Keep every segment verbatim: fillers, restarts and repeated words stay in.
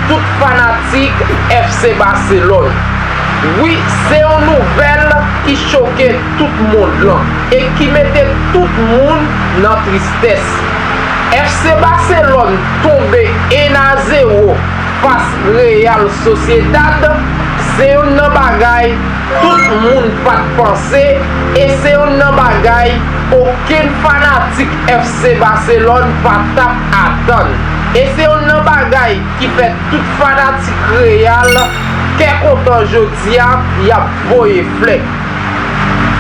tout fanatik F C Baselòn. Wi, se yon nouvèl ki choke tout mond lan e ki mete tout moun nan tristès. F C Baselòn tonbe en a zewo fas Real Sociedad, se youn nan bagay tout moun pa t panse, e se youn nan bagay okenn fanatik F C Baselòn pa t ap atann. E se youn nan bagay ki fè tout fanatik Real kè kontan jodi a, y ap voye flè.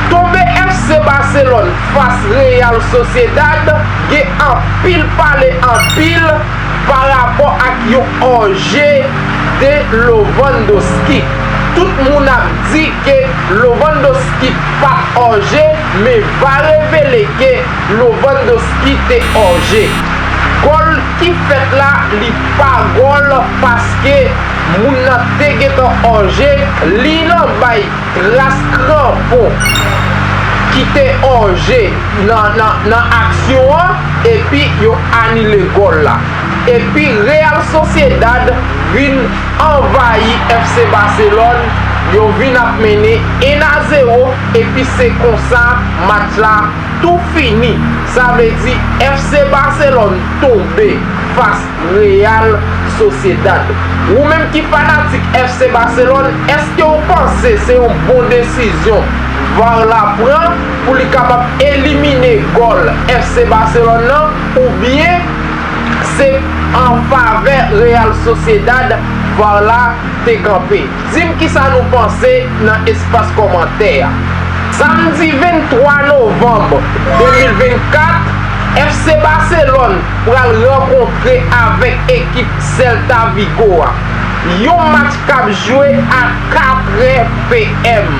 Tonbe F C Baselòn fas Real Sociedad gen anpil pale anpil pa rapò ak yon òje de Lewandowski. Tout moun ap di ke Lewandowski pa t òje, men va revele ke Lewandowski te òje. Gòl ki fèt la, li pa gòl paske moun nan te gentan òje, li nan bay tras kranpon ki te òje nan, nan, nan aksyon an, epi yo anile gòl la. Epi Real Sociedad vin anvayi F C Baselòn, yo vin ap mennen en a zewo, epi se konsa match la tou fini. Sa vle di F C Baselòn tonbe fas Real Sociedad. Ou menm ki fanatik F C Baselòn, èske w panse se yon bon desizyon var la pran pou li kapab elimine gòl F C Baselòn nan, oubyen se an favè Real Sociedad var la te kanpe? Di m kisa nou panse nan espas kòmantè a. Samdi venntwa novanm de mil vennkat, F C Baselòn pral rankontre avèk ekip Celta Vigo a. Yon match k ap jwe a katrè P M.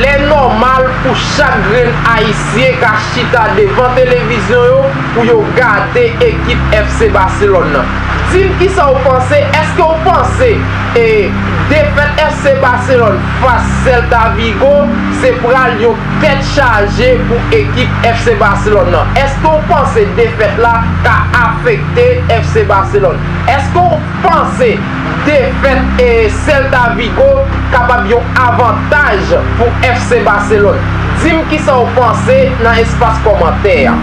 Lè nòmal pou chak grenn Ayisyen ka chita devan televizyon yo pou yo gade ekip F C Baselòn nan. Di m kisa w panse, èske w panse e defèt F C Baselòn fas Celta Vigo se pral yon tèt chaje pou ekip F C Baselòn nan? Èske w panse defèt la ka afekte F C Baselòn? Èske w panse defèt e Celta Vigo kapab yon avantaj pou F C Baselòn? Di m kisa w panse nan espas kòmantè a.